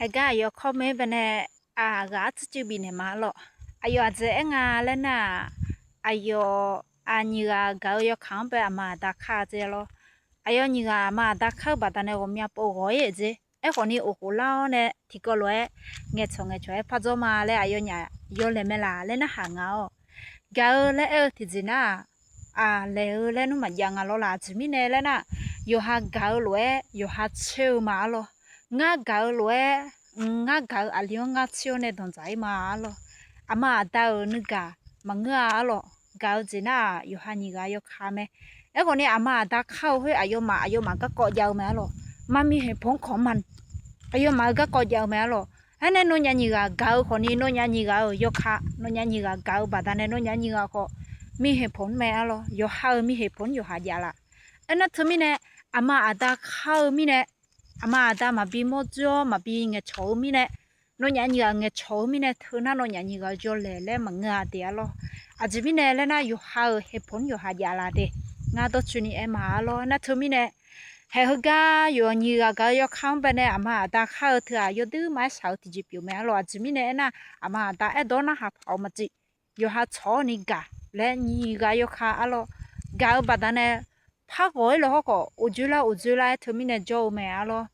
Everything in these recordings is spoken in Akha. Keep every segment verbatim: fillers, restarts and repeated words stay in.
Aergar aqyawf kawr mae baenae, ghaq-ar tsuicuiv bifnaeq ma arlawq. Aqyawf aqjeq aer nga laer nar-aq, aqyawf nyiq ghaq gaq-eu yawkaq-anr bae aqma aqda kar-eu jeq lawr. Aqyawf nyiq ghaq aqma aqda kar-eu baqdanae ghawqmya pov ghawq-ir-euq jeq. Aerkhawfni oqkhof lar-awr nae tiqkawv lof-aer ngaeqcawq ngaeqcawq-aer par dzawr ma laer aqyawfnyaf yawlaeq mae laf laer narhaq nga-awq. Gaq-eu laer aer-eu tiqjeq nar-aq, laeq-eu laer nmr maqjav nga lawr laf. Aqjeq mirnae laer nar-aq, yawqha gaq-eu lof-aer yawqha coer-eu ma arlawr. Ngar gaq-eu lof-aer, ngar gaq-eu aqli-anr ngar coer-awr nae danqdzaq-ir ma arlawr. Aqma aqda-euq nuigaq maqngeur-a arlawr. Gaq-eu jeq nar-aq yawqha nyiq ghaq yawkaq mae. Aerkhawfni aqma aqda kar-eu khoer aqyawfmaf aqyawfmaf garkawv jav-eu mae arlawr. Maqmiq heqpmq-anr kawq ma, aqyawfmaf-euq garkawv jav-eu mae arlawr. Aernae nawnyaf nyiq ghaq gaq-eu khawfni nawnyaf nyiq ghaq-euq yawkaq nawnyaf nyiq ghaq gaq-eu baqdanae nawnyaf nyiq ghaq khawf miq heqpmq-anr mae arlawr. Yawqha-euq miq heqpmq-anr yawqha jav laf. Aernar teumirnae aqma aqda kar-eu mirnae, aqma aqda maqbi mawr dzoer-awr maqbi ngaeqcawq-eu mirnae, nawnyaf nyiq ghaq ngaeqcawq-eu mirnae teunar nawnyaf nyiq ghaq yawlaeq laer maqngeur-a de arlawr. Aqjeq mirnae laer nar yawqha-euq heqpmq-anr yawqha jav laf de. Ngar dawrcoeni aer ma arlawr. Aernar teumirnae, haeq heugar yawqha nyiq ghaq gaq-eu yawkaq-anr baenae aqma aqda kar-eu teu-aq yawduir ma-aer shaq-eu tiqjeq pyeuf mae arlawr. Aqjeq mirnae aernar, aqma aqda aerdawq narhaq paq-awr maqtif. Yawqha tsawq-awr ni gaq laer nyiq ghaq yawkaq arlawr. Gaq-eu baqdanae par ghawq-ir lawr hawrkhawf uqdzoerlar uqdzoerlar-aer teumirnae jawr-eu mae arlawr.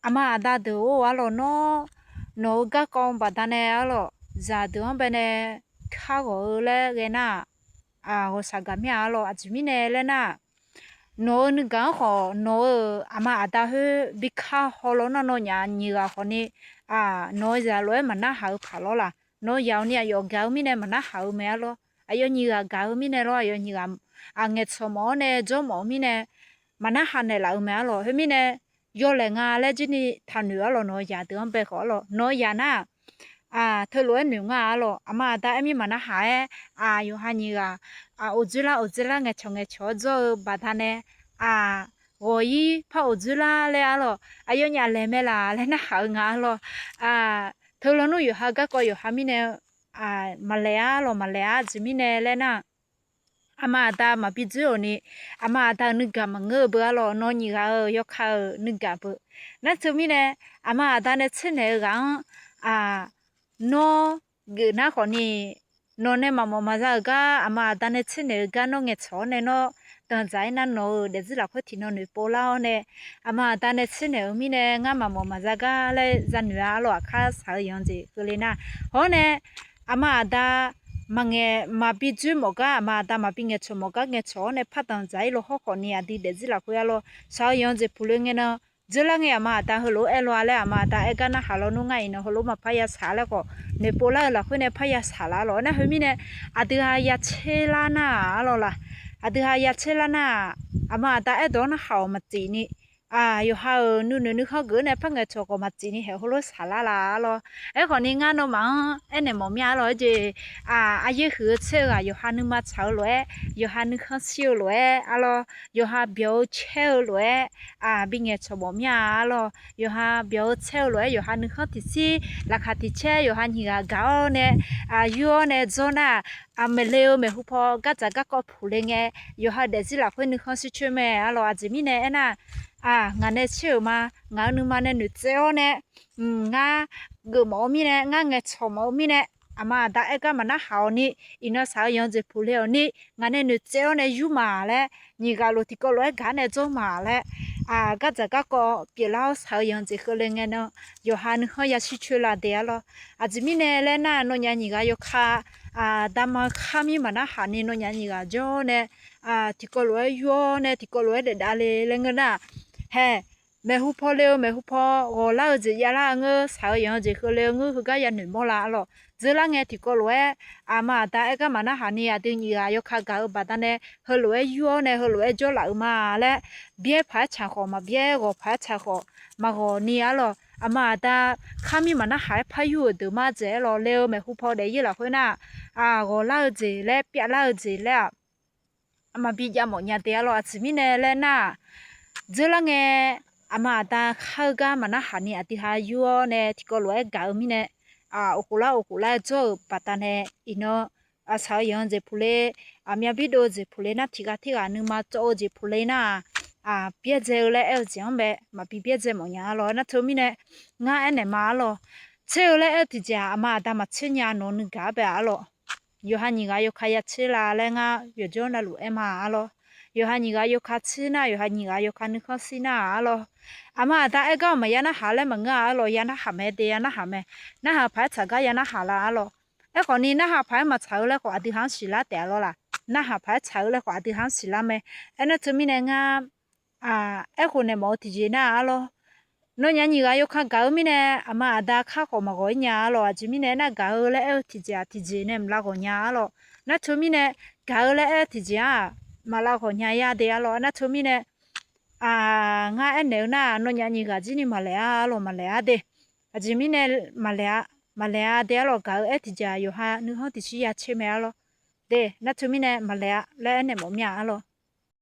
Aqma aqda deuq-or arlawr nawr, nawq-euq garkawv baqdanae arlawr zaqdeuq-anr baenae kar ghawq-eu laer ghae nar-aq, ghawqshaq gaq mir-a arlawr. Aqjeq mirnae laer nar-aq, nawq-euq nuigaq-anr khawf nawq-euq aqma aqda khoer bi kar haw lawr nar nawnyaf nyiq ghaq khawfni, nawq-euq zaq lof-aer maqnarhaq-eu paq lawr laf. Nawq-euq zaq-awq ni aqyawf gaq-eu mirnae maqnarhaq-eu mae arlawr. Aqyawf nyiq ghaq gaq-eu mirnae lawr aqyawf nyiq ghaq ngaeqcawq mawf-awr nae jawr mawf-eu mirnae maqnarhaq naeqlaf-eu mae arlawr. Khoermirnae yawlaeq nga laer jirni taqnoeq arlawr nawq-euq zaqdeuq-anr bae khawf arlawr nawq-euq zaq nar-aq, teulof-aer noeq ngar-a arlawr. Aqma aqda aer mir maqnarhaq-aer, yawqha nyiq ghaq uqdzoerlar uqdzoerlar ngaeqcawq ngaeqcawq-awr jawr-eu baqdanae, ghawq-ir par uqdzoerlar laer arlawr aqyawfnyaf laeq mae laf laer narhaq-eu nga arlawr. Teu lawnmr yawqha garkawv yawqha mirnae maqlaeq-ar lawq maqlaeq-ar jeq mirnae laer nar, aqma aqda maqbi dzoer-awq ni, aqma aqda-euq nuigaq maqngeur-eu beu arlawr nawr nyiq ghaq-euq yawkaq-euq nuigaq beu. Nar teumirnae, aqma aqda nae tsernaeq-eu ghaq-anr nawr geuf nar khawfni, nawq nae maqmawf maqza-euq gar aqma aqda nae tsernaeq-eu gar nawr ngaeqcawq-awr nae nawr danqdzaq-aer nar nawq-euq daefzir lafkhoer tiqnan noeqpov lar-awr nae, aqma aqda nae tsernaeq-eu mirnae ngar maqmawf maqza gar laer zanoeq-a arlawr aqkar shaq-eu yanq-eu jeq keuvle nar. Hawr nae, aqma aqda maqngaeq maqbi dzoer mawf gar aqma aqda maqbi ngaeqcawq mawf gar ngaeqcawq-awr nae par danqdzaq-ir lawr hawrkhawf ni aqdui daefzir lafkhoer arlawr shaq-eu yanq-eu jeq puq le ngae nan dzeurlar ngae aqma aqda heulof-aer aer law-a laer aqma aqda aergar narhaq lawnmr ngar iqnan heulof maqpar ya shaq laer khawf noeqpov lar-eu lafkhoer nae parya shaq laf lawq nar khoermirnae, aqdui ha ya tser lar nar-aq arlawr laf. Aqdui ha ya tser lar nar-aq, aqma aqda aerdawq-anr narhaq-awq maqtif ni, yawqha-euq nuinoeq nuikhanr geuf-awr nae par ngaeqcawq khawf maqtif ni haeq heulof shaq lar laf arlawr. Aerkhawf ni ngar nawmaf-anr aernaeq mawf mir-a arlawr-aer jeq, aryaer huiq-eu tser-eu ghaq yawqha nuima tsaq-eu lof-aer, yawqha nuikhanr shir-eu lof-aer arlawr, yawqha byawq-eu caer-eu lof-aer bi ngaeqcawq mawf mir-a arlawr. Yawqha byawq-eu caer-eu lof-aer yawqha nuikhanr tiqshir laqkhaq tiqcaer yawqha nyiq ghaq gaq-awr nae yur-awr nae dzawr nar-aq, maeqle-eu maeqhu paw gardzaq garkawv puq le ngae, yawqha daefzir lafkhoer nuikhanr shircoer mae arlawr. Aqjeq mirnae aernar, ngaq nae tser-euq ma, ngaq-euq nuima nae noeqtsaev-awr nae, ngar geufmawf-eu mirnae, ngar ngaeqcawq mawf-eu mirnae, aqma aqda aergar maqnarhaq-awq ni, iqnan shaq-eu yanq-eu jeq puq le-awq ni, ngaq nae noeqtsaev-awr nae yur ma laer, nyiq ghaq lof tiqkawv lof-aer gaq-awr nae dzawr ma laer, gardzaq garkawv pyeuflar-awr shaq-eu yanq-eu jeq keuvle ngae nan, yawqha nuikhanr yashir coer la de arlawr. Aqjeq mirnae laer nar, nawnyaf nyiq ghaq yawkaq, dama kharmir maqnarhaq ni nawnyaf nyiq ghaq jawr nae, tiqkawv lof-aer yur-awr nae tiqkawv lof-aer daef davle laer ngeur nar, haeq, maeqhu paw le-eu maeqhu paw, ghawqlar-eu jeq javlar-eu ngeur, shaq-eu yanq-eu jeq keuvle-eu ngeur, heugar yanoeq mawr la arlawr. Dzeurlar ngae tiqkawv lof-aer, aqma aqda aergar maqnarhaq ni aqdui nyiq ghaq yawkaq gaq-eu baqdanae, heulof-aer yur-awr nae heulof-aer jawrlaf-eu ma laer, byaer paq-aer tsaq khawf maqbyaer, ghawq paq-aer tsaq khawf maqghawq ni arlawr. Aqma aqda kharmir maqnarhaq-aer par yur-euq deuq ma dzaeq-aer lawq le-eu maeqhu paw daef yaer lafkhoer nar, ghawqlar-eu jeq laer pyavlar-eu jeq laer-aq, maqbi jav mawf nya de arlawr. Aqjeq mirnae laer nar-aq, dzeurlar ngae, aqma aqda khar-eu gar maqnarhaq ni aqdui ha yur-awr nae tiqkawv lof-aer gaq-eu mirnae, oqkhof lar oqkhof lar-aer dzawr-euq baqdanae, iqnan shaq-eu yanq-eu jeq puq le, aqmyav birdov-eu jeq puq le nar, tiqghaq tirghaq nuima tsawv-eu jeq puq le nar-aq, byaerdzae-eu laer aer-eu jeq-anr bae maqbi byaerdzae mawf nya arlawr. Nar teumirnae ngar aernaeq ma arlawr. Tser-eu laer aer-eu tiqjeq-aq, aqma aqda maqtser nya nawq nuigaq-ar bae arlawr. Yawqha nyiq ghaq yawkaq ya tser la laer ngar yawqjawr navluf aer ma arlawr. Yawqha nyiq ghaq yawkaq tser nar, yawqha nyiq ghaq yawkaq nuikhanr shir nar-aq arlawr. Aqma aqda aer gar-awq maqya narhaq laer maqngeur-a arlawr, ya narhaq mae de, ya narhaq mae. Narhaq paq-aer tsaq gar ya narhaq la arlawr. Aerkhawfni narhaq paq-aer maqtsaq-eu laer khawf aqdui ha-anr siqlar taef arlawr laq. Narhaq paq-aer tsaq-eu laer khawf aqdui ha-anr siqlar mae. Aernar teumirnae ngar aerkhof naeq mawf-eu tiqjeq nar arlawr. Nawnyaf nyiq ghaq yawkaq gaq-eu mirnae aqma aqda kar khawf maqghawq-ir nya arlawr. Aqjeq mirnae aernar, gaq-eu laer aer-eu tiqjeq-aq, tiqjeq nae maqlav ghawq nya arlawr. Nar teumirnae gaq-eu laer aer-eu tiqjeq-aq, maqlav ghawq nya-ir-a de arlawr. Nar teumirnae ngar aernaeq-eu nar, nawnyaf nyiq ghaq jir ni maqlaeq-a arlawr, maqlaeq-a de. Aqjeq mirnae maqlaeq-a, maqlaeq-a de arlawr. Gaq-eu aer tiqjeq-aq, yawqha nuikhanr tiqshir ya tser mae arlawr. De, nar teumirnae maqlaeq-a laer aernaeq mawf mir-a arlawr.